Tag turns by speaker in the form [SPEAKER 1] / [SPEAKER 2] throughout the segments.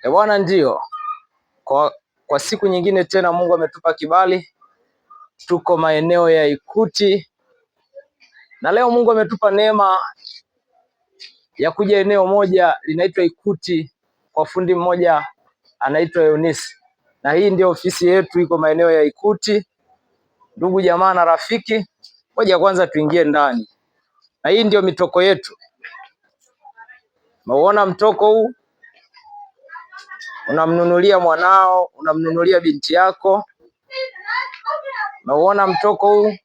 [SPEAKER 1] E bwana, ndio kwa siku nyingine tena Mungu ametupa kibali, tuko maeneo ya Ikuti na leo Mungu ametupa neema ya kuja eneo moja linaitwa Ikuti kwa fundi mmoja anaitwa Eunice, na hii ndio ofisi yetu, iko maeneo ya Ikuti. Ndugu jamaa na rafiki, ngoja kwanza tuingie ndani, na hii ndio mitoko yetu. Umeuona mtoko huu? Unamnunulia mwanao, unamnunulia binti yako. Umeuona mtoko huu?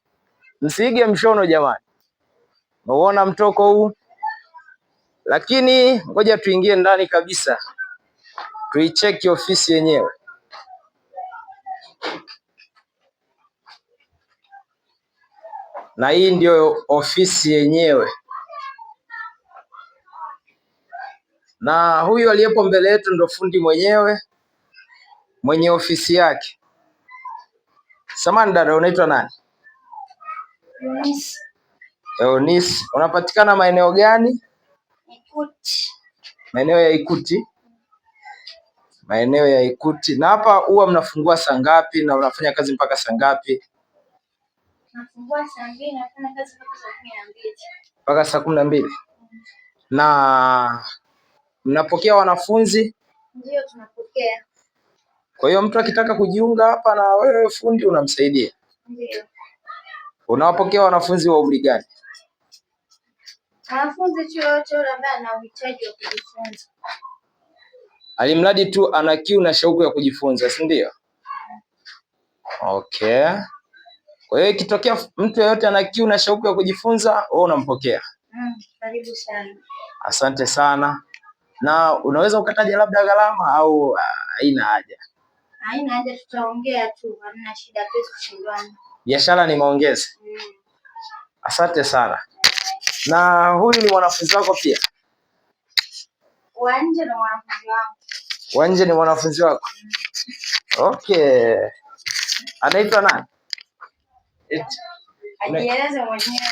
[SPEAKER 1] Msiige mshono jamani. Umeuona mtoko huu? Lakini ngoja tuingie ndani kabisa, tuicheki ofisi yenyewe. Na hii ndio ofisi yenyewe, na huyu aliyepo mbele yetu ndo fundi mwenyewe mwenye ofisi yake. Samani dada, unaitwa nani?
[SPEAKER 2] Eunice.
[SPEAKER 1] Eunice, unapatikana maeneo gani?
[SPEAKER 2] Ikuti.
[SPEAKER 1] Maeneo ya Ikuti. Maeneo ya Ikuti. Na hapa huwa mnafungua saa ngapi na unafanya kazi mpaka saa ngapi?
[SPEAKER 2] Nafungua saa 2 nafanya kazi mpaka saa 12.
[SPEAKER 1] Mpaka saa 12. Na mnapokea wanafunzi?
[SPEAKER 2] Ndio, tunapokea.
[SPEAKER 1] Kwa hiyo mtu akitaka kujiunga hapa na wewe fundi unamsaidia?
[SPEAKER 2] Ndio.
[SPEAKER 1] Unawapokea wanafunzi wa umri gani?
[SPEAKER 2] Wanafunzi tu yoyote yule ambaye ana uhitaji wa kujifunza.
[SPEAKER 1] Alimradi tu ana kiu na shauku ya kujifunza, si ndio? Okay. Kwa hiyo ikitokea mtu yeyote ana kiu na shauku ya kujifunza, wewe unampokea.
[SPEAKER 2] Karibu sana.
[SPEAKER 1] Asante sana. Na unaweza ukataja labda gharama au haina haja?
[SPEAKER 2] Haina haja, tutaongea tu, hamna shida, hatuwezi kushindana.
[SPEAKER 1] Biashara ni maongezi. Asante sana. Na huyu ni mwanafunzi wako pia?
[SPEAKER 2] Wa nje ni mwanafunzi wangu.
[SPEAKER 1] Wa nje ni mwanafunzi wako? Okay. Anaitwa nani?
[SPEAKER 2] Ajieleze mwenyewe.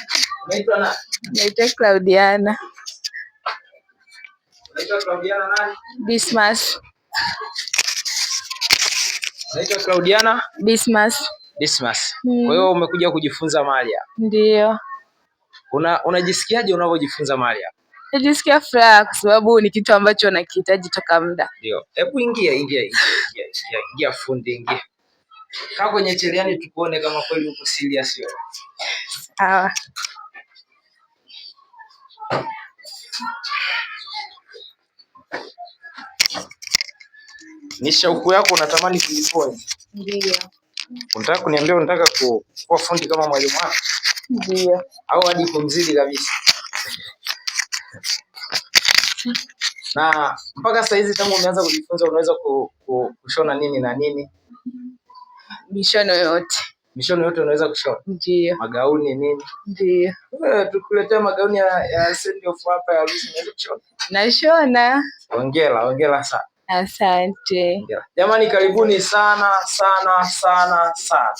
[SPEAKER 1] Unaitwa nani?
[SPEAKER 3] Naitwa Claudiana.
[SPEAKER 1] Unaitwa Claudiana nani?
[SPEAKER 3] Dismas.
[SPEAKER 1] Unaitwa Claudiana
[SPEAKER 3] Dismas.
[SPEAKER 1] Dismas. Kwa hiyo umekuja kujifunza mahali hapa.
[SPEAKER 3] Ndio.
[SPEAKER 1] Unajisikiaje unavyojifunza mahali hapa?
[SPEAKER 3] Najisikia furaha kwa sababu ni kitu ambacho nakihitaji toka muda.
[SPEAKER 1] Ndio. Hebu ingia, ingia, ingia, ingia, ingia, ingia fundi, ingia. Kaa kwenye cheliani tukuone kama kweli uko serious wewe.
[SPEAKER 3] Sawa.
[SPEAKER 1] Ni shauku yako unatamani kujifunza?
[SPEAKER 3] Ndio.
[SPEAKER 1] Unataka kuniambia unataka kuwa fundi kama mwalimu wako?
[SPEAKER 3] Ndio.
[SPEAKER 1] Au hadi kumzidi kabisa? Na mpaka sasa hizi tangu umeanza kujifunza unaweza kushona nini na nini?
[SPEAKER 3] Mishono yote.
[SPEAKER 1] Mishono yote unaweza kushona?
[SPEAKER 3] Ndio.
[SPEAKER 1] Magauni nini?
[SPEAKER 3] Ndio.
[SPEAKER 1] Tukuletea magauni ya send off hapa ya harusi unaweza kushona?
[SPEAKER 3] Nashona.
[SPEAKER 1] Hongera, hongera sana.
[SPEAKER 3] Asante.
[SPEAKER 1] Hongera. Jamani, karibuni sana sana sana sana.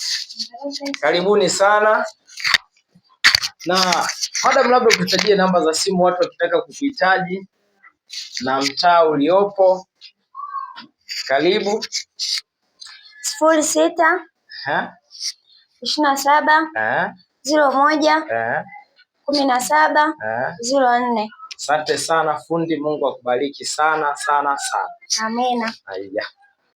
[SPEAKER 1] Karibuni sana. Na madam, labda ukutajie namba za simu watu wakitaka kukuhitaji na mtaa uliopo. Karibu.
[SPEAKER 2] 06 27 01 17 04.
[SPEAKER 1] Asante sana fundi, Mungu akubariki sana sana sana.
[SPEAKER 2] Amina.
[SPEAKER 1] Haya.